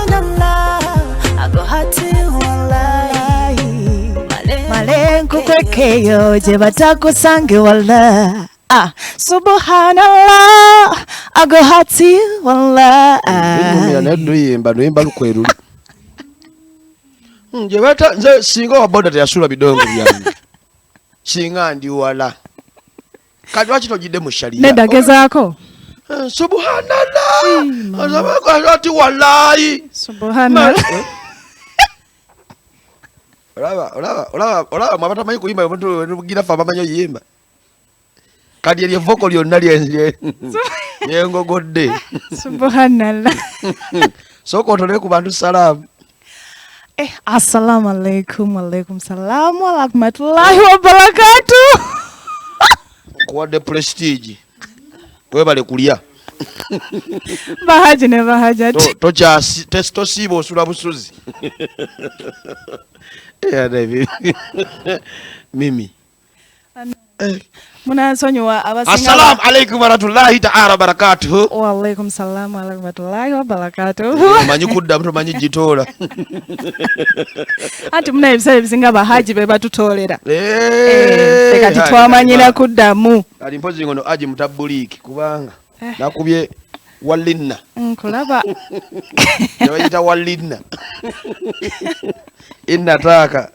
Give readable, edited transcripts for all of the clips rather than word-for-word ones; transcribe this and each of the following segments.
Subhanallah, agohati wallahi. Malengo kwekeyo gye batakusange wala. Ah, subhanallah, agohati Binyumira naye wallahi. luyimba luyimba lukwe luli. Gye bata nze singa owa boda teyasula bidongo byange, singa ndi wala. Kati lwaki togidde mu shaliya? Nedda, gezaako. Subhanallah, ati wallahi. Subhanallah. Eh? Olaba, olaba, olaba, olaba mwe abatamanyi kuyimba, gira ffe abamanyi oyimba. Kati eryo vocal lyonna lyengogodde. Subhanallah. Sooka otole ku bantu salaamu. Eh, assalamu alaikum, alaikum salam wa rahmatullahi wa barakatuh. Nkuwadde prestige, webale kulya. Bahaji ne bahajati. Tosiiba osula busuzi. Eh, ate mimi. Munansonyiwa abasinga. Assalamu alaikum warahmatullahi taala wabarakatuhu. Wa alaikum salam wa rahmatullahi wa barakatuh. Omanyi kuddamu, tomanyi gitoola. Anti muna ebiseera ebisinga bahaji be batutoolera. Eh, Eh, kati twamanyira kuddamu. Kati mpozi ngono aji mutabuliiki kubanga nakubye walinna. Nkulaba. Nebayita walinna inna taaka.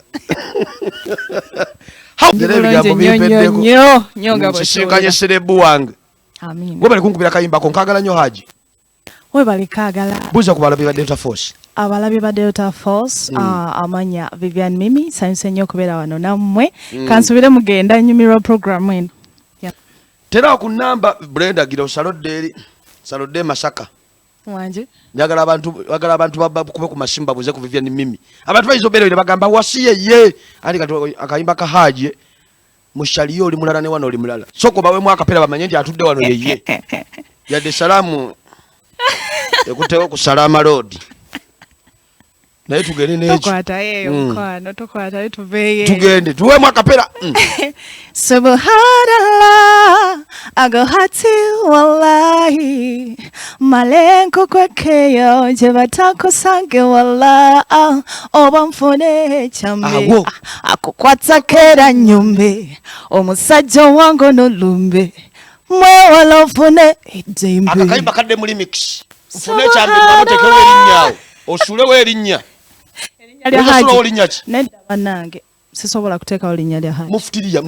Ndi Era bulungi ebigambo nnyo nnyo bimpeddeko. nnyo nnyo nga Nsisinkanye bw'otuwulira. celeb wange. Amiina. Webale kunkubira kayimbako, nkagala nnyo, Haji. Webale kaagala. Buuza ku balabi ba Delta Force. Abalabi ba Delta Force, amanya Vivian Mimi, nsanyuse nnyo okubeera wano nammwe. Kansubire mugenda nyumirwa program eno. Yeah. Tera ku namba Brenda gira osalodde eri salodde e Masaka. Wanje. Njagala abantu, njagala abantu bakube ku masimu babuze ku Vivian Mimi. Abantu bayinza obeera bagamba wasiye ye andi. Kati akayimba ka Haji mushaliyo oli mulala ne wano oli mulala. Soko bawemu akapera bamanye nti atudde wano yeye. Yadde salaamu ekutewo ku Salama Road, naye tugende n'ekyo. Tokwatayo eyo, mukwano, tokwatayo, tuveeyo. Tugende tuwemu akapera. Subhanallah, agohati wallahi, malenko kwekeyo gye batakusange walla, oba nfune kyambe Awo. akukwata kera nyumbe omusajja wange onolumbe mwewala ofune eddembe. Akakayimba kadde mu remix. Nfune ekyambe, otekewo erinnya awo, osulewo erinnya. Erinnya lya Osulawo Haji. linnya ki? Nedda bannange, sisobola kuteekawo linnya lya Haji. Mufutiriya.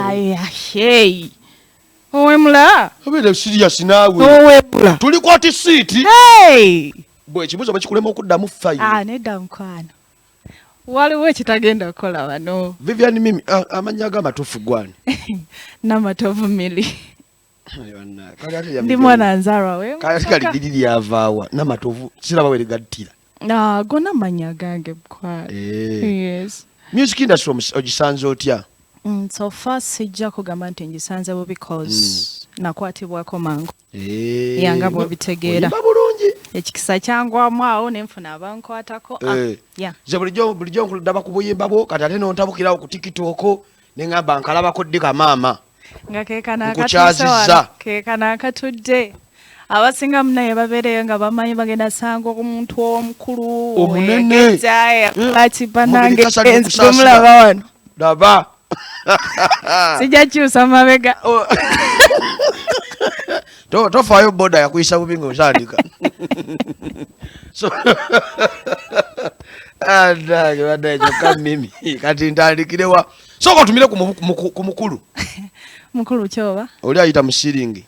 Ayahey, owemula. Obeera serious naawe. Owemula. Tuli kwati siiti. Hey! Bwe ekibuuzo bwe kikulema okuddamu, fine. Ah, nedda mukwano, waliwo ekitagenda kukola wano. Vivian Mimi, amannya ge amatuufu gwani? Namatovu Mili. Kale ate lya Ndi Vivian- mwana nzarwa we. Kale ate kali liri lyavaawa Namatovu? Siraba we ligattira. Ah, gonna mannya gange, mukwano. Eh. Yes. Music industry ogisanze otya? So far sijja kugamba nti ngisanze bubi cause nakwatibwako mangu. Eh, Yanga bw'obitegeera. Oyimba bulungi. Ekikisa kyangwamu awo ne nfuna abankwatako. Ah, Eh. yeah. Nze bulijjo nkudaba ku buyimba bwo, kati ate nontabukirawo ku TikTok ne ŋŋamba nkalabako ddi kamaama. Nga keekano Nkukyazizza. akatuuse wano, keekano akatudde. Abasinga munaye babeereyo nga bamanyi bagenda sanga omuntu omukulu Omunene. eyagejja, laki bannange. Mubiri kasali Enzi okusaasira. gwemulaba wano. Laba. Sijja kyusa mabega. Oh. Tofaayo, boda yakuyisa bubi ng'otandika. So anange baddaye, kyokka Mimi, kati ntandikirewa? Sooka otumire ku mukulu. Mukulu kyoba? Oli ayita mu siringi.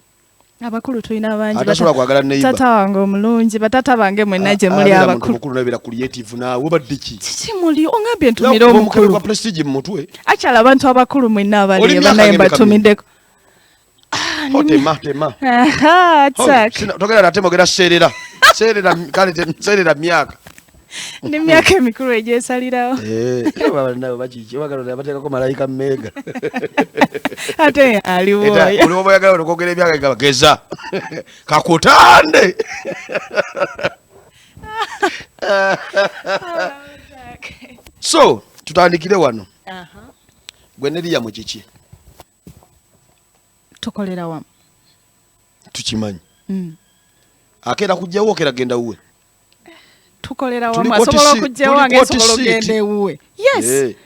Abakulu tulina bangi. Atasobola kwagala neighbor. Tata wange omulungi, batata bange mwenna gye muli. Abeera muntu Abakulu. mukulu nabeera creative naawe, obadde ki? Kiki muli ongambye ntumire Omukebe omukulu? gwa prestige mu mutwe. Akyala abantu abakulu mwenna Oli abali myaka banaye ng'emeka? mbatumiddeko. Oh, tema tema. Aha, Oh, tak. Togera nate mogera seerera seerera kale seerera myaka. Ndi myaka emikulu egyesalirawo. Eh, nabo bakiki bagala bateekako malayika mmeega. Ate aliwo. Eta, buli oba oyagala okwogera emyaka gaba geza kakutande. So tutandikire wano. Gwe neriya mu kiki? Tukolera wamu. Tukimanyi. Akeera kujjawo, okeera genda wuwe? Tukolera wamu, asobola okujja ewange, nsobola okugenda ewuwe. Yes. Eh.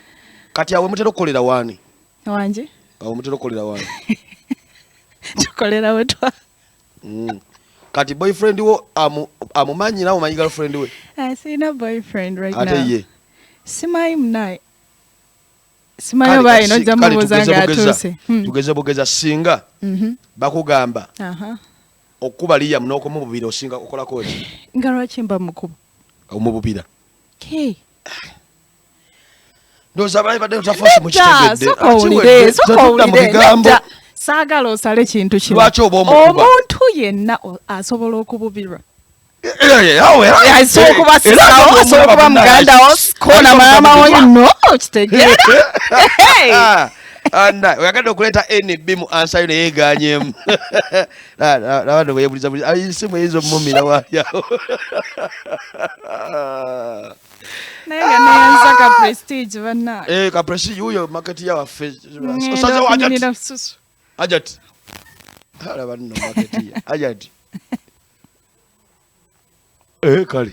Kati awe mutera okukolera waani? Wanje? Awo mutera okukolera waani? Tukolera wetwa. Kati boyfriend wo amumanyi nawe omanyi girlfriend we? I sina boyfriend right now. Ate ye? Simanyi munaye. Simanyi oba ayina ojja mubuuza ng'atuuse. Tugeze bugeza singa bakugamba okukuba Liam n'okumububira osinga okolako ki? Nga lwaki mba mukuba? Omububira. Ndowooza abalabi badde tutafaasi mukitegedde. Sooka owulire. Saagala osale kintu kino. Lwaki oba omukuba? Omuntu yenna asobola okububirwa. Asobola okuba sisawo, asobola okuba muganda wo, kona maama wo, no, okitegeera. Anda, oyagadde okuleeta NB mu ansa yo naye egaanyeemu. Nabadde bweyebuliza buli esimu eyinza omumumira waalyawo. Naye nga neyanza ka Prestige bannange. Ka Prestige wuuyo market ya waffe. Osazeewo Hajati. Hajati. Alaba nno market ya Hajati. Kale.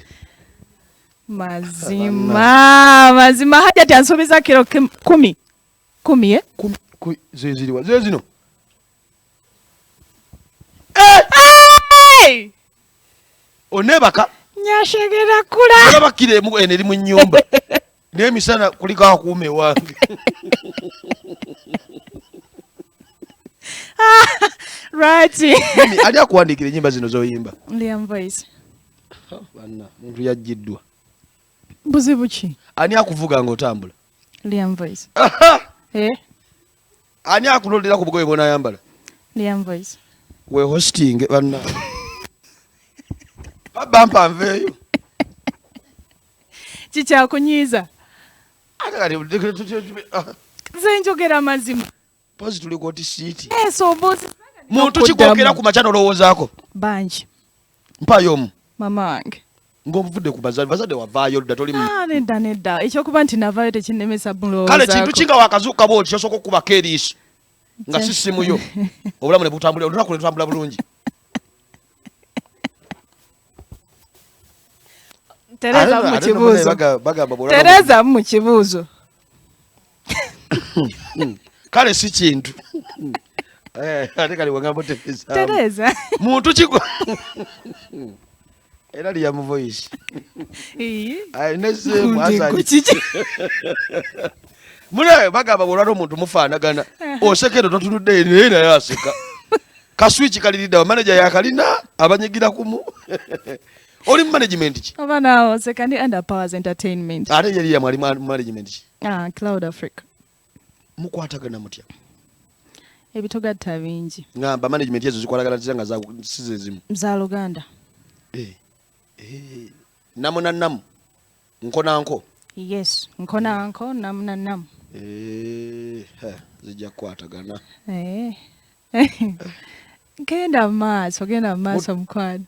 Mazima, mazima Hajati ansuubiza kiro 10. 10, eh? Kumi, ze ziriwa, ze zino. Hey! Oneebaka? Nyashegera kula. Olaba kiro emu eno eri mu nnyumba. N'emisana kuliko akuuma ewange. Right. Mimi, ani akuwandiikira ennyimba zino z'oyimba? Liam Voice. Oh, banna, muntu yajjiddwa. Buzibu ki? Ani akuvuga ng'otambula? Liam Voice. Ani akulondera ku bugoye bw'onaayambala? Liam Voice. We hosting banna. Babba mpa nveeyo. Kikyakunyiiza. Ate kati, Nze njogera mazima. Pozi tuli ku seat. So mbuuzi. Muntu kikwokera ku makya n'olowoozaako? Bangi. Mpaayo omu. Mama wange. Ng'ovudde ku bazadde, bazadde wavaayo dda toli mu- Nedda, nedda. Ekyokuba nti navaayo tekinnemesa mulowoozaako. Kale kintu ki nga wakazuukuka bw'oti ky'osooka okukubako eriiso nga si ssimu yo, obulamu ne butambula, olunaku ne lutambula bulungi. Tereza mu kibuuzo. Bagamba bw'olaba Tereza mu kibuuzo. Kale si kintu. Ate kale wagamba otereza. Tereza. Muntu ki Era lya mu voice. Iyi. Ayi, ne semu, Ndi azali. ku kiki? Mune, bagamba bw'olwala omuntu mufaanagana. Oseka eno totunudde eno, naye naye aseka. Ka switch kaliridde awo, manager yakalina, abanyigira kumu. Oli mu management ki? Oba naawe oseka, ndi under Powers Entertainment. Ate ye Liam ali mu management ki? Cloud Africa. Mukwatagana mutya? Ebitugatta bingi. Ngamba management ezo zikwatagana zitya nga si ze zimu? Za Luganda. Namu na namu. Nko na nko. Yes, nko na nko, namu na namu. Zijja kukwatagana. Genda mu maaso, genda mu maaso mukwano.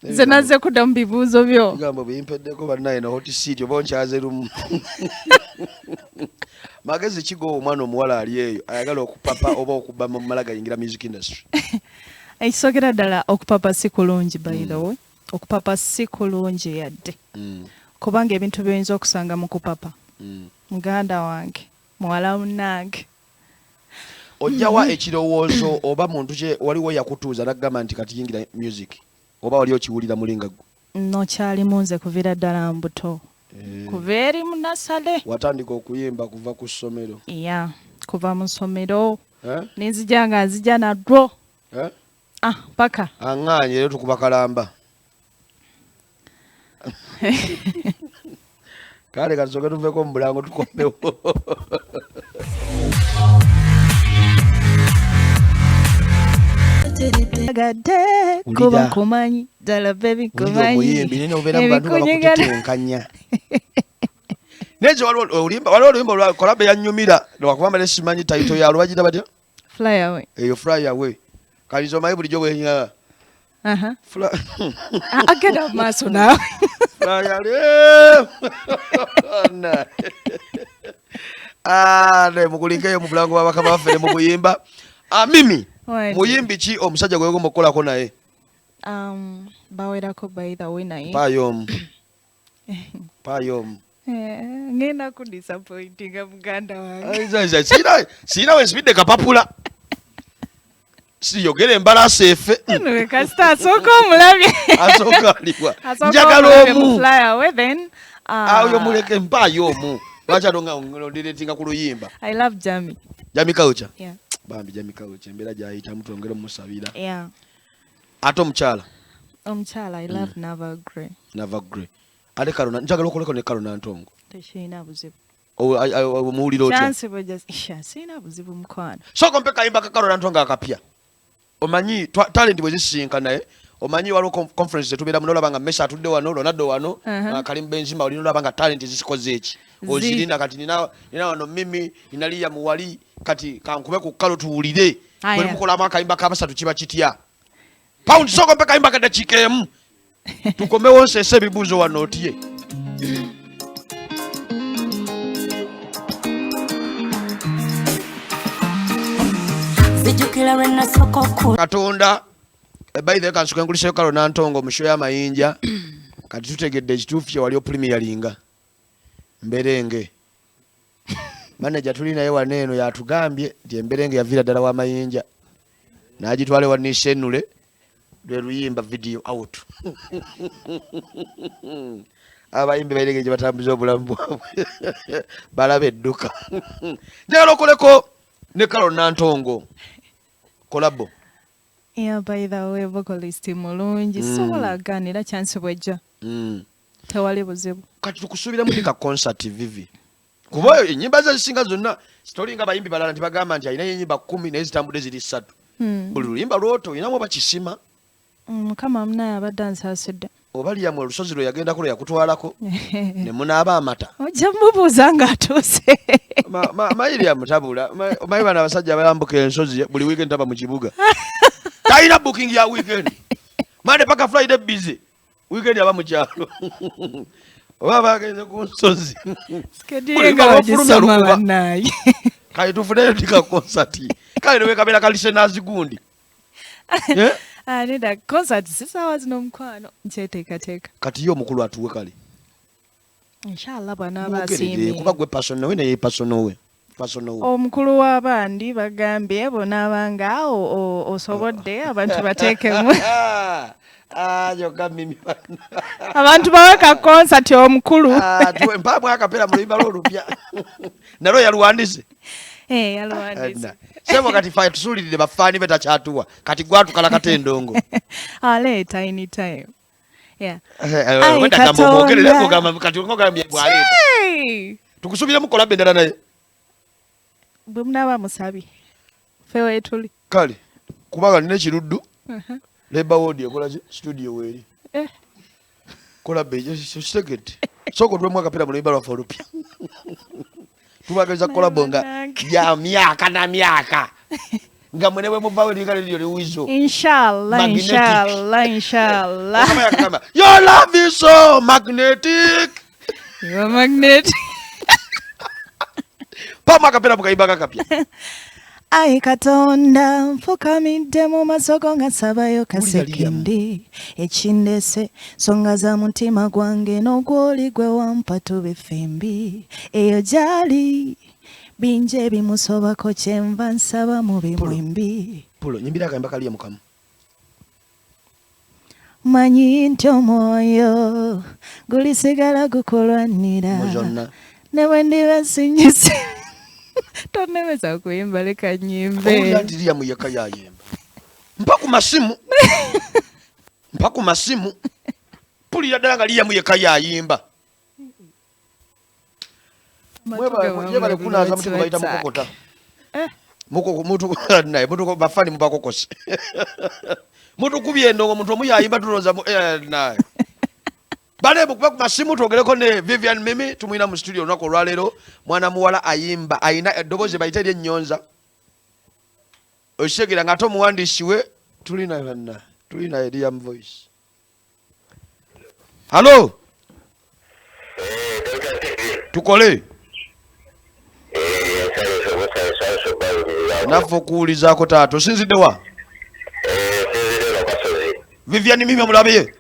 Nze nazze kudda mu bibuuzo byo. Ebigambo bimpeddeko bannaye na hot seat oba onkyaze lumu. Magezi ki go omwana omuwala ali eyo ayagala okupapa oba okubba mu mala gayingira music industry? Ekisookera ddala okupapa si kulungi, by the way. Okupapa si kulungi yadde. Kubanga ebintu by'oyinza okusanga mu kupapa. Muganda wange, muwala munnange. Ojjawa ekirowoozo oba muntu kye waliwo yakutuuza n'agamba nti kati yingira music oba wali okiwulira mulinga ggwe? No, kyalimu nze kuviira ddala mbuto. Kuva eri mu nasale. Watandika okuyimba kuva ku ssomero? Yeah, kuva mu ssomero. Nenzija nga nzija nalwo. Paka. Aŋŋaanye leero tukuba kalamba. Kale kasooke tuveeko mu bulango tukomewo. Gadde kuba nkumanyi ddala baby Wulira nkumanyi. omuyimbi, naye n'obeera mu bantu nga Ebikunyigana. bakutetenkanya. Naye nze waliwo oluyimba, waliwo oluyimba olwa Kolabe yannyumira, lwakuba mbadde simanyi title yalwo, bagiyita batya? Fly away. Eyo Fly Away. Kati nze omanyi bulijjo bwe nnyina. Agenda mu maaso naawe. Fly away. Ne mukulikeyo mu bulango bwa bakama baffe ne mu kuyimba. Mimi, Why? muyimbi ki omusajja gwe wegomba okukolako naye? Bawerako by the way naye. Mpaayo omu. Mpaayo omu. Eh, ngenda ku disappointinga muganda wange. Sirina wensibidde kapapula, siyogera embalaasi efe. Anyway, kasita asooka omulabye. Asooka aliwa? Asooka Njagala omulabye mu omu. fly away then. Ah, Oyo muleke, mpaayo omu. Lwaki ate ondireetinga ku luyimba? I love Jamie. Jamie Culture? Yeah. Bambi Jamie Culture, embeera gyayitamu twongere omusabira. Yeah. Ate omukyala? Omukyala, I love Nava Grey. Nava Grey. Ate Karona, njagala okoleko ne Karona Ntongo. Tekirina buzibu. Omuwulira otya? Chance bwe just sirina buzibu, mukwano. Sooka mpe kayimba ka Karona Ntongo akapya. Omanyi talent bwe zisisinka, naye omanyi waliwo conference zetubeeramu nolaba nga Messi atudde wano, Ronaldo wano, Karim Benzema oli, nolaba nga talent zisikoze eki ozirina. Kati nina wano Mimi, nina Liya Muwali, kati kankube ku kalo tuwulire. Aya. Bwe mukolamu akayimba kabasatu kiba kitya? Pound, sooka mpe kayimba ka dakiika emu tukomewo nseese ebibuuzo wano otye. Zijjukira lwe nasooka okula. Katonda. By the way, kansuke nkuliseyo Kalo Nantongo mu show y'amayinja. Kati tutegedde ekituufu kye wali opremieringa mberenge. Manager tuli naye wano eno yatugambye nti emberenge yaviira ddala w'amayinja n'agitwala ewa Nisenule, lwe luyimba video out. Abayimbi bairege gye batambuza obulamu bwabwe balaba edduka. Njagala okoleko ne Kalo Nantongo collabo. Yeah, by the way, vocalist mulungi. Sobola gaanira, chance bwejja. Tewali buzibu. Kati tukusuubiramu ddi ka concert, Vivi? Kuba ennyimba ze zisinga zonna sitori nga bayimbi balala nti bagamba nti alinayo ennyimba 10 naye zitambudde ziri ssatu. Buli luyimba lwoto olinamu oba kisima? Mukama munaye abadde ansaasidde. Oba lyamu olusozi lwe yagendako lwe yakutwalako ne munaaba amata. Ojja mubuuza ng'atuuse. Mayiri yamutabula. Omanyi bano abasajja bayambuka ensozi buli weekend, taba mu kibuga, talina booking ya weekend, Monday paka Friday busy, weekend aba mu kyalo oba bagenze ku nsozi. Schedule Buli nga nga lwofulumya bagisoma lukuba. bannaye. Kale tufuneyo tika concert, kale newekabeera kalisenazi gundi. Eh? Ah, nedda, concert si saawa zino mukwano, nkyeteekateeka. Kati ye omukulu atuwe kale. Inshallah bw'anaaba Mwogerere, asiimye. Kuba gwe personal we naye personal we, personal we. Omukulu w'abandi bagambye bw'onaabanga osobolodde abantu bateekemu. Ah, yokka Mimi bana. Abantu bawe ka concert omukulu. Ah, tuwe mpaamu akapera mu luyimba lw'olupya nalwo yaluwandiise. Eh, yaluwandiise. Sebo kati fa tusuulirire bafaani be takyatuwa, kati gwatukala kata endongo. Aleeta anytime. Yeah. Eh, wenda gamba omwogerere, ogamba kati ogambye bw'aleeta. Hey! Tukusuubiremu collabo endala naye? Bwe munaaba musabye, ffe weetuli. Kale kubanga nina ekiruddu leba wodi ekola ki studio weeri. Eh. Collabo kitegedde, sooka otulemu akapera mu luyimba lwaffe olupya. Tubagaliza collabo nga Bannange. ya myaka na myaka nga mwene bwe muvawo erika liryo liwizo. Inshallah. Magnetic. Inshallah, inshallah. Okama yakagamba, your love is so magnetic. You are magnet. Pamu akapera mu kayimba kakapya. Ayi Katonda, nfukamidde mu maaso go nga nsabayo kasekindi ekindese nsonga za mutima gwange n'ogwoli gwe wampa tube ffembi eyo gyali bingi ebimusobako kyenva nsaba mu bimwembi. Pulo nyimbira akayimba kaliya mukamu. Manyi nti omwoyo gulisigala gukulwanira Mu zonna. Ne bwe ndiba sinyuse. Tonnemesa kuyimba, leka nnyimbe. Owulira nti Liya muyeka yayimba. Mpa ku masimu, mpa ku masimu. Mpulira ddala nga Liya muyeka yayimba. Mwebale kunaaza muti bayita mukokota. Eh. Naye bafani mubakokose, mutukubye endongo. Omuntu omu yayimba, tulowooza naye bale mukuba ku masimu twogereko ne Vivian Mimi. Tumwina mu studio olunaku olwaleero. Mwana muwala ayimba, ayina eddoboozi bayita eryennyonza, okitegeera, ng'ate omuwandiisi we tulina banna, tulina Eliam Voice. Hallo, tukole naffe okuwulizaako. Taata, osinzidde wa? Vivian Mimi omulabye?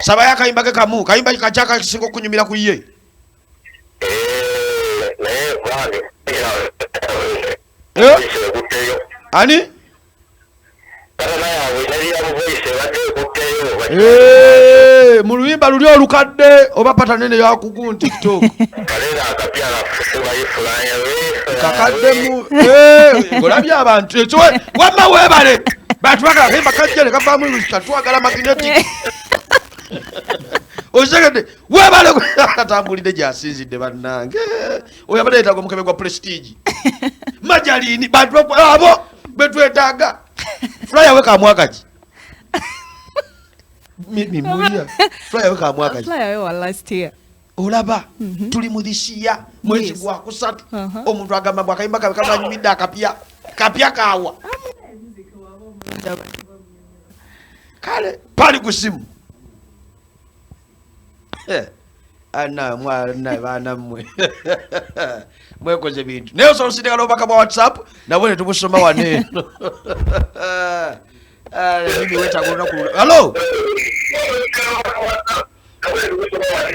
Sabayo akayimba ke kamu kayimba kaki akasinga okunyumira ku ye? Eh? Ani? Eh, mu luyimba luli olukadde oba patanene yakugu tiktok kakaddemu eh, olabye abantu ekyo wamma weebale bantu bagala kayimba kajja ne kavaamu twagala magnetic okitegedde webale atambulidde gyasinzidde bannange oyo abadde yetaaga omukebe gwa prestige majalini bantu abo betwetaaga flyer we kamwaka ki mimulya flyer we kamwaka ki olaba mhm. tuli mu dhisiya mwezi gwa kusatu uh-huh. omuntu agamba mbu akayimba kabe kamanyumidde akapya kapya kaawa kale pali ku simu eh, ana mwana baana mmwe mwekoze bintu naye osobola osindika n'obubaka bwa whatsapp nabwo ne tubusoma wano eno ah, mimi wetaaga olunaku halo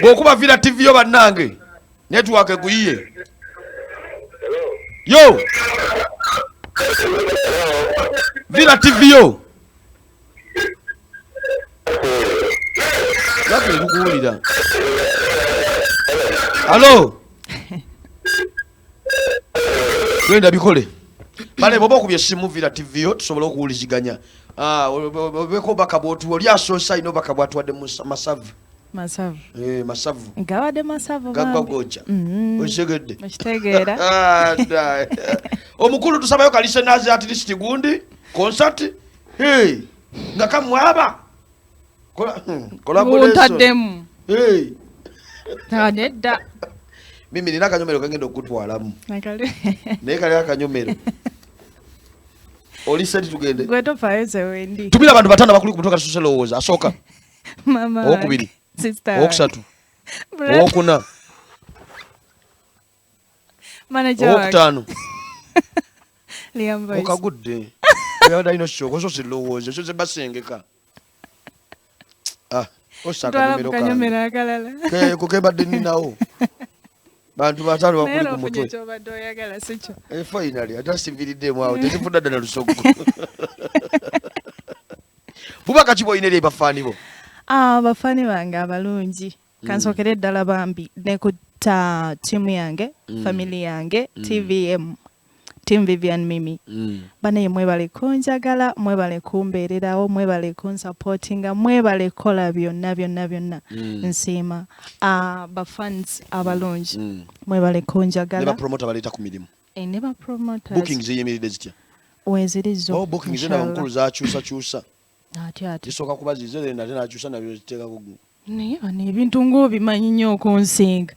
bw'okuba vira tv yo bannange network ekuyiye yo vira tv yo Lwaki nkukuwulira? Halo? Genda bikole. Bale bwoba okubye essimu Villa TV yo tusobole okuwuliziganya. Ah, obeko obubaka bw'otuwa oli asoose alina obubaka bw'atuwadde masavu. Masavu. Eh, masavu. Gabadde masavu Gagwa goja. Okitegedde? Okitegeera. Ah, Omukulu tusabayo kalise nazi at least gundi concert. Hey, nga kamwaba. Kola collaboration. Hey. Ah, nedda. Mimi nina akanyomero kagenda okutwalamu. Naye kali akanyomero. Oli seti tugende. Gwe tofaayo nze wendi. Tumira abantu batano abakuli ku mutwe katusose lowooza. Asooka. Mama. Owokubiri. Sister. Owokusatu. Owokuna. Manager wange. Owokutaano. Liam Voice. Okagudde. Oyabadde alina osooka osoose lowooza osoose basengeka. Ah, ossa Ntwala akanyomero mu kange. kanyomero akalala. Keeko kembadde ninawo. Bantu bataano Naye bakuli era ku ofunye mutwe. ky'obadde oyagala si kyo. Eh, finally ate asiviriddemu awo tezifuna ddala lusoggo. Bubaka ki bw'olina eri bafaani bo? Ah, bafaani bange abalungi. Kansookere ddala bambi ne kutta ttiimu yange, family yange, TVM, Team Vivian Mimi. Banaye mwebale kunjagala, mwebale kumbeererawo, mwebale kunsupportinga, mwebale kukola byonna byonna byonna. Nsiima. Ah, ba fans abalungi. Mwebale Ne kunjagala. bapromota baleeta ku mirimu. Eh, ne ba promoters. Bookings ziyimiridde zitya? Weeziri zo. Oh, bookings zena inshallah. mukulu zakyusakyusa. Atya atya. Zisooka kuba zize then ate n'akyusa nabyo ziteekako. Naye bano ebintu ng'obimanyi nnyo okunsinga.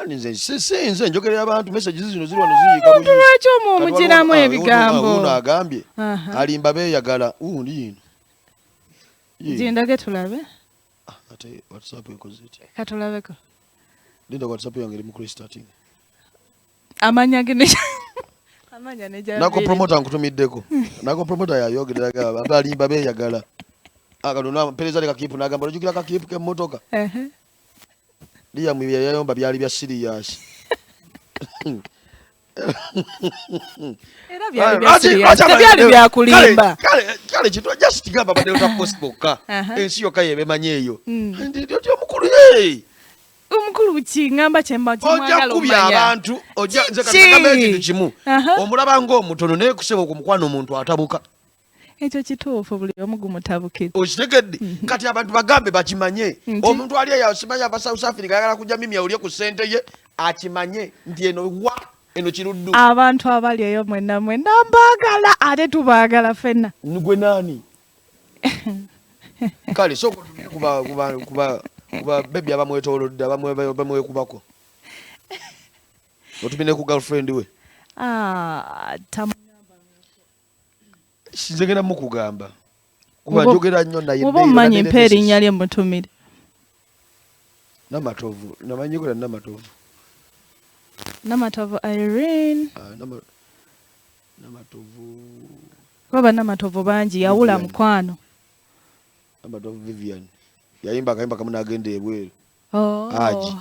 Ani nze si si nze njogerera abantu messages zino ziri wano ziyiika Omuntu buyiisi. lwaki omumugiramu Kati waliwo- ah, ebigambo? Wuuno agambye Aha. alimba beeyagala wuundi yino. Ye. Gindage tulabe. Ah, ate WhatsApp ekoze etya? Katulabeko. Linda WhatsApp yange eri mu restarting. Amanya ge ne amanya ne Nako gy'aviire. promoter nkutumiddeko. Nako promoter yayogerera gaba alimba beeyagala. Akano na mpereza leka kipu n'agamba ojjukira kakipu k'emmotoka. Ehe. Liam bye yayomba byali bya serious. Era byali bya serious. Tebyali bya kulimba. Kale kale kintu just gamba badde ota post bokka. Aha. Ensi yokka yebemanyi eyo. Mm. Ndi ndi omukulu ye. Omukulu ki ngamba kye mba Ojja kimwagala kubya omanya. abantu ojja nze Kiki? kati gamba ekintu kimu. Aha. Omulaba ng'omutono naye kuseba ku mukwano omuntu atabuka. Ekyo kituufu buli omu gumutabukira. Okitegedde kati abantu bagambe bakimanye Nti? omuntu ali eyo asimanyi ava South Africa ayagala kujja mimi awulye ku ssente ye akimanye nti eno wa eno kiruddu. Abantu abali eyo mwenna mwenna mbaagala ate tubaagala ffenna. Gwe naani? Kale sooka otuuke kuba kuba kuba kuba bebi abamwetoolodde abamwekubako. Otumire ku girlfriend we. Ah, Nze ngenda mukugamba. Kuba njogera nnyo naye. Oba omumanyi mpa erinnya lye mutumire. Namatovu, namanyi kola Namatovu. Namatovu Irene. Ah, Namatovu. Kuba Namatovu bangi yawula mukwano. Namatovu Vivian. Yayimba akayimba kamu n'agenda ebweru. Oh. Haji.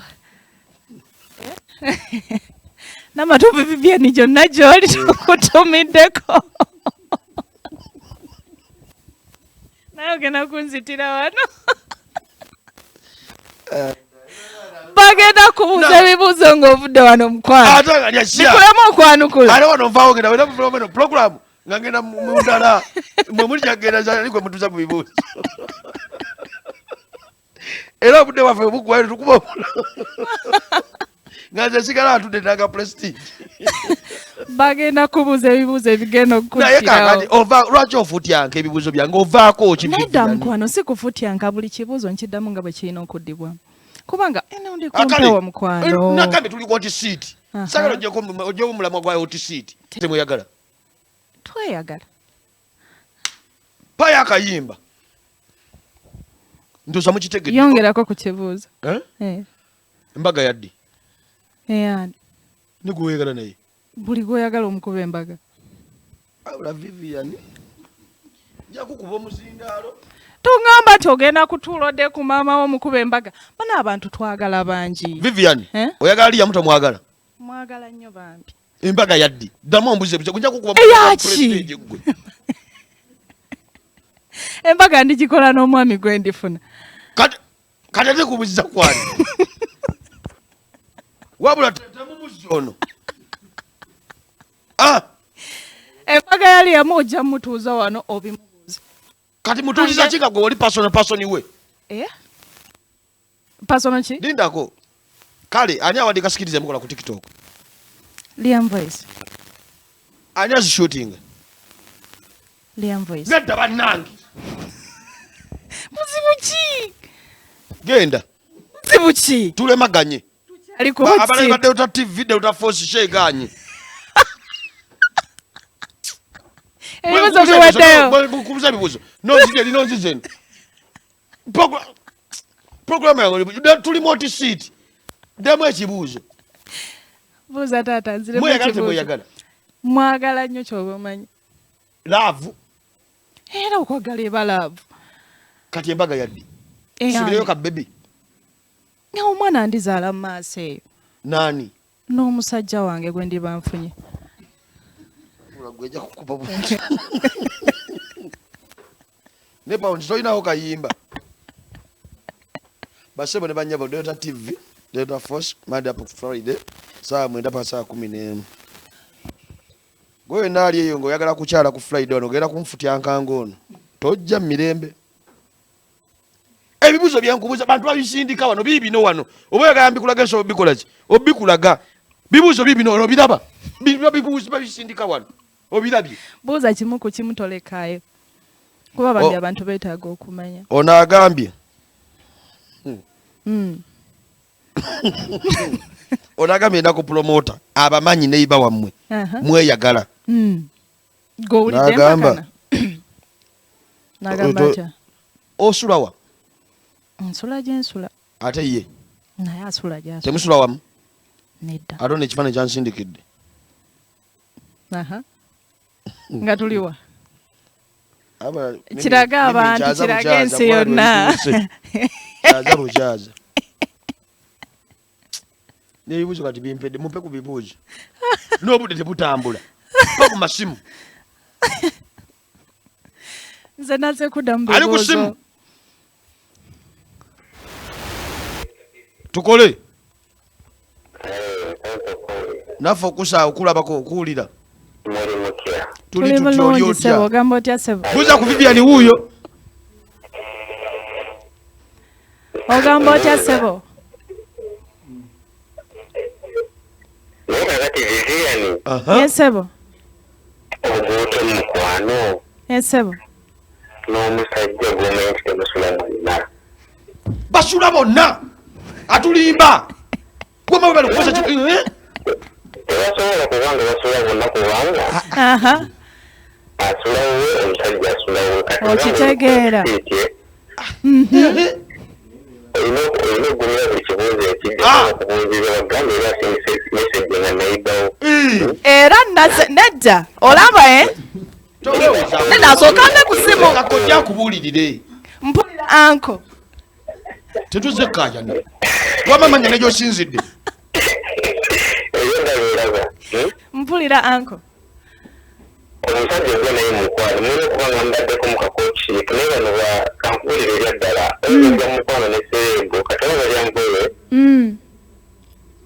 Namatovu Vivian gyonna gy'oli tukutumiddeko. Naye ogenda kunzitira wano. Bagenda kubuuza ebibuuzo ng'ovudde wano mukwano. Ate nga lya shia. Bikulemu okwanukula. Ate wano nvaawo ngenda wena mu program nga ngenda mu ndala. Mwe muli kyagenda zali gwe mutuuza mu bibuuzo. Era obudde bwaffe buggwayo tukuba nga nze sigala atudde nanga prestige. Bagenda kubuuza ebibuuzo ebigenda Naye kakati okukuttirawo. ova lwaki ofutyanka ebibuuzo byange ovaako ki? Nedda mukwano, si kufutyanka, buli kibuuzo nkiddamu nga bwe kirina okuddibwamu. Kubanga eno ndi ku Akale, mpewo mukwano. Nagambye tuli ku hot seat. Aha. Sagala ojjeko omulamwa gwa hot seat. Temweyagala. Tweyagala. Payo akayimba. Ndoza mukitegedde. Yongerako ku kibuuzo. Eh? Eh. Embaga yaddi? Eyani? Ne gweyagala naye. Buli gw'oyagala omukuba embaga. Abula Vivian. Nja kukuba omuzindaalo. Tongamba nti ogenda kutuula odde ku maama wo omukuba embaga. Bano abantu twagala bangi. Vivian, Eh? oyagala Liam tomwagala? Mwagala nnyo bambi. Embaga yaddi? Ddamu ombuze buze. Nja kukuba Eyaki? prestige gwe. Embaga ndigikola n'omwami gwe ndifuna. Kati kati ate kubuziza kwani? Wabula temumuzzi ono. Ah! Embaga ya Liam ojja mutuuza wano obimubuuze. Kati mutuuliza ki nga gwe oli personal person we? Eh? Personal ki? Lindako. Kale ani awandiika sikiriza mukola ku TikTok? Liam Voice. Ani azishooting? Liam Voice. Nedda bannange. Buzibu ki? Genda. Buzibu ki? Tulemaganye. Ali ku hot Abalabi ba seat. Delta TV, Delta Force sheeganye. Ebibuuzo biwaddeyo. Kubuza ebibuuzo. Nonzize eri nonzize eno. Program yange tuli mu hot seat. Ddamu ekibuuzo. Buuza taata nziremu Mweyagala ekibuuzo. temweyagala? Mwagala nnyo ky'oba omanyi. Love. Era okwagala eba love. Kati embaga yaddi? Eyani? Subireyo ka baby. Nga omwana ndizaala mu maaso eyo. Nani? N'omusajja wange gwe ndiba nfunye. Gwe kukuba buntu. Ne Pound tolinawo kayimba. Basebo ne bannyabo Delta TV, Delta Force, Monday up Friday, saa 9 paka saa 11. Gwe wenna ali eyo ng'oyagala kukyala ku Friday wano ogenda kunfutyanka ng'ono. Tojja mu mirembe. Ebibuuzo bye nkubuuza bantu babisindika wano biibino wano. Oba oyagala mbikulaga nsobola obikola ki? Obikulaga. Bibuuzo biibino wano obiraba. Biba bibuuzo babisindika wano. Obirabye. Buuza kimu ku kimu tolekaayo. Kuba bambi abantu beetaaga okumanya. Ono agambye. Ono agambye nda ku promoter abamanyi neighbor wammwe. Mweyagala. Gwe owulidde N'agamba. empakana? N'agamba atya? Osula wa? Nsula gye nsula. Ate ye? Naye asula gy'asula. Temusula wamu? Nedda. Ate ono ekifaananyi kyansindikidde. Aha. Nga tuliwa? Aba, Kiraga mimi abantu, kyaza kiraga bukyaza, ensi mwana yonna. lwe bituuse. Kyaza bukyaza. N'ebibuuzo kati bimpedde, mumpe ku bibuuzo. N'obudde tebutambula. Mpa ku masimu. Nze nazze kuddamu Ali ku bibuuzo. simu. Tukole. Naffe okusa okulabako okuwulira. Muli mutya? Tuli Tuli tutya, oli bulungi otya? ssebo, ogamba otya ssebo? Buuza ku Vivian wuuyo. Ogamba otya ssebo? Naye kakati Vivian, Aha. Ye ssebo. oguute mu mukwano Ye ssebo. n'omusajja gw'omanyi nti temusula mwenna. Basula bonna. Atulimba. Gwe bali kukosa ki? Eh? Tebasobola kuba nga basula bonna kubanga Aha. asula wuwe, omusajja asula wuwe. Kati Okitegeera. Eh? Olina okugumira buli kibuuzo ekijja Ah. okubuuziza bagamba era asindise message nga nayibawo. Eh. Era naze nedda olaba eh? Tolowooza. Nedda asooka nde ku ssimu. Kakojja akubuulirire. Mpulira anko. Tetuzze kukayana. Wamma manya ne gy'osinzidde. Ebyo olaba. Mpulira anko. Omusajja ogwa naye mukwano mulina okuba nga mubaddeko mu kakokiiko, naye bano ba kankubuulira ebya ddala, oyinza mukwano ne sereego kati olaba lyankole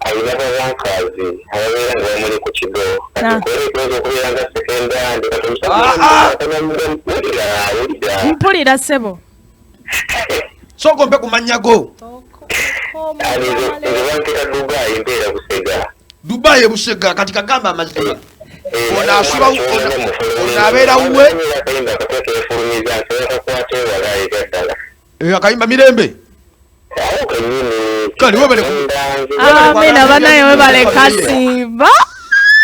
alina babankaazi ababeera nga bamuli ku kigo kati kola ekiyinza okubeera nga second hand kati omusajja wulira wulira. Mpulira ssebo. Sooka ompe ku mannya go. Nze bampita Dubai, mbeera Busega. Dubai e Busega. Kati kagamba amazima. Ono asula, ono abeera wuwe. Akayimba akapya kefulumiza nsobola kakwata ewala ebya ddala. Akayimba mirembe. Awo kenyini. Kale webale Amina banaye webale kasimba.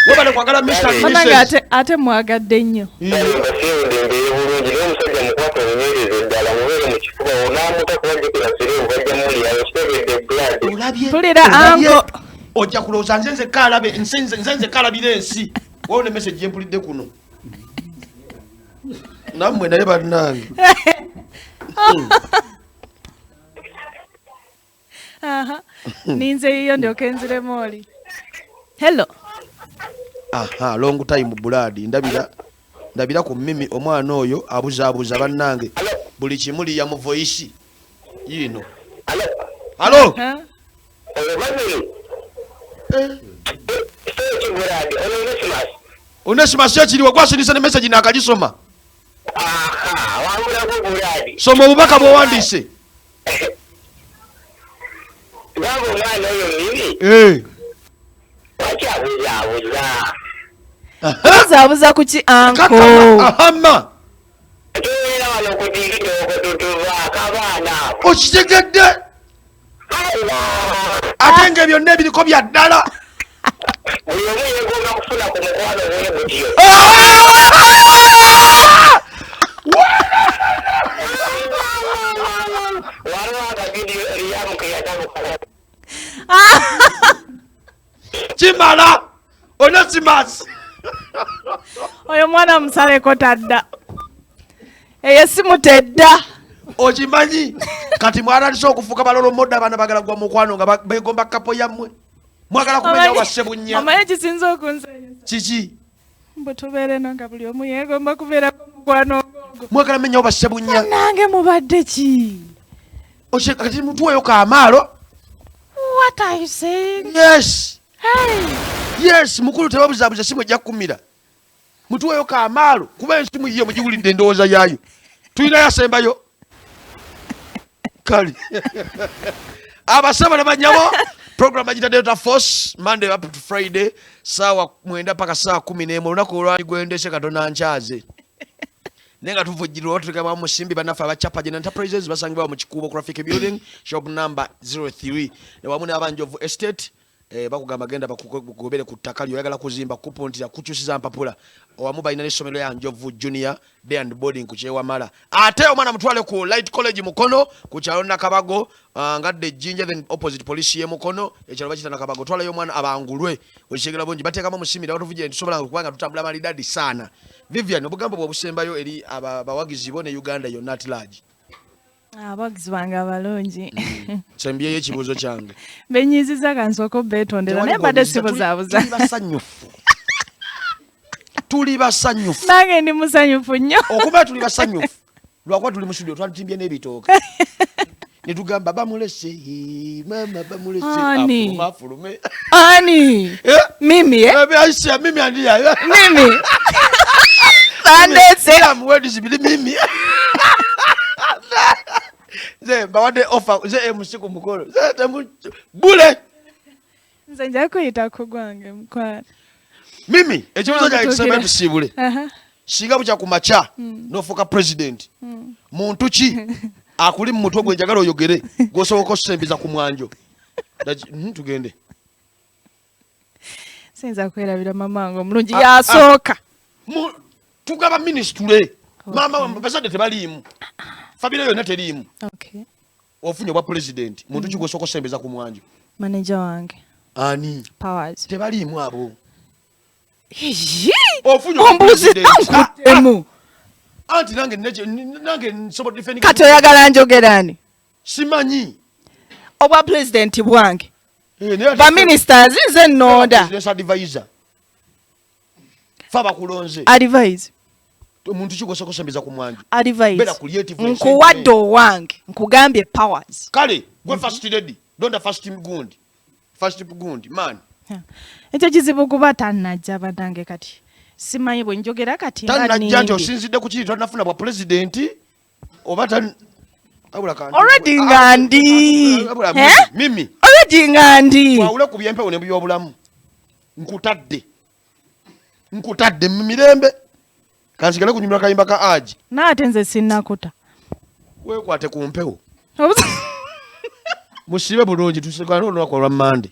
Webale kwagala Mr. and Banange Mrs. ate mwagadde nnyo. Mbasiibudde mbeere bulungi, naye omusajja mukwate omunywereze ddala, mubeere mu kifuba onaamuta kuba jjukira siriimu bajja mulyawo kitegedde blood. Olabye? Mpulira Olabye? anko. Ojja kulowooza nze nzekka alabe nze nze nzekka alabira ensi. Waliwo ne message gye mpulidde kuno. Nammwe naye bannange. Aha. Ninze yiyo ndyoke nziremu oli. Hello. Aha, long time blood. Ndabira ndabira ku Mimi omwana oyo abuzaabuza bannange. Buli kimu liya mu voice. Yiino. Hello. Huh? Onesimus ekiriwa gwasindise ne message naakagisoma. Soma obubaka bw'owandiise. Gamba omwana oyo Mimi lwaki abuzaabuza? Buzaabuza ku ki anko? Kakama, ahama. Tubeera wano ku tikitoko tutuvaako abaana abo. Okitegedde? Ate nga byonna ebiriko bya ddala. Buli omu yeegomba kufuna ku mukwano gwe gutyo. Waliwo akavidiyo Eriyamu ke yatabuka. Kimala Onesimus. Oyo mwana musaleko tadda. Eyo simu tedda. Okimanyi kati mwatandise okufuuka balolo modda, abaana bagala gwa mukwano nga begomba kapo yammwe. Mwagala kumenyawo bassebunnya. Omanyi ekisinza okunsanyusa? Kiki? Mbu tubeere no nga buli omu yeegomba kubeerako mukwano ogwo. Mwagala menyawo bassebunnya. Nange mubadde ki? Kati mutuweeyo kamaalo. What are you saying? Yes. Hey. Yes, mukulu tebabuzaabuza simu ejja kukumira. Mutuweeyo kamaalo kuba ensimu yiyo mugiwulidde endowooza yaayo. Tulinayo asembayo. Kale. Abasaba ne banyabo program bagita Delta Force Monday up to Friday saawa 9 paka saa 11 olunaku olwali gwendese Katonda nkyaze. Naye nga tuvujjirwa otutegabwa musimbi bannaffe aba Chapa Gen Enterprises basangibwa mu Kikuubo Traffic Building shop number 03 ne wamu n'Abanjovu Estate. Bakugamba genda bakugobere ku ttaka lyo oyagala kuzimba kupuntira kukyusiza mpapula owamu balina n'essomero ya Njovu Junior Day and Boarding ku Kyewamala. Ate omwana mutwale ku Light College Mukono ku kyalo Nakabago, ngadde Jinja then opposite police ye Mukono ekyalo bakiyita Nakabago. Twalayo omwana abangulwe okitegera bulungi bateekamu omusimira batuvugire nti tusobola kubanga tutambula malidadi sana. Vivian, obugambo bwe obusembayo eri abawagizi bo ne Uganda yonna at large. Abawagizi bange abalungi. Sembyeyo ekibuuzo kyange. Benyiziza kansooka obeetondera naye mbadde sibuzaabuza. Tuli basanyufu. Tuli basanyufu. Nange ndi musanyufu nnyo. Okuba tuli basanyufu. Lwakuba tuli mu studio twatimbye n'ebitooke. Ne tugamba bamulese, maama bamulese. Ani? Afulume, afulume. Ani? Mimi, eh? Aisha, Mimi andiya. Mimi. Bandese. Muwedi biri Mimi. Nze mbawadde offer, nze MC ku mukolo. Nze bule. Nze nja kuyita ku gwange mukwano. Mimi, ekibuuzo kyange kisembayo tusiibule. Singa bukya ku makya n'ofuuka president, muntu ki akuli mu mutwe gwe njagala oyogere gw'osobola okusembeza ku mwanjo? Tugende. Siyinza kwerabira mama wange omulungi yasooka. Tugaba minisitule. Maama bazadde tebaliimu. Famire yonna teriimu. Ofunye obwa president, muntu ki gw'osooka osembeza ku mwanjo? Manager wange. Ani? Powers. Tebaliimu abo. Ofunye ombuuzi nkuddemu. Anti nange nange nsobola defending. Kati oyagala njogera ani? Simanyi. Obwa pulezidenti bwange. Eh, naye ate- Ba ministers nze nnonda. President's advisor. Fe abakulonze. Advise. Omuntu kigosokosembeza ku mwanjo. Advise. Beera creative and Nkuwadde sentiment. owange. Nkugambye powers. Kale gwe first lady, donda first gundi. First gundi man. Ekyo kizibu kuba tannajja bannange kati. Simanyi bwe njogera kati nga Tannajja nti nnimbye. osinzidde ku kiri tannafuna bwa president oba tan abula kantu. Already nga ndi. Abula Eh? Mimi. Already nga ndi. Twawule ku byempewo ne byobulamu. Nkutadde. Nkutadde mu mirembe. Kansigale kunyumira kayimba ka Haji. Naye ate nze sinnakuta. Weekwate ku mpewo. Musibe bulungi tusigale olunaku olwa Mmande.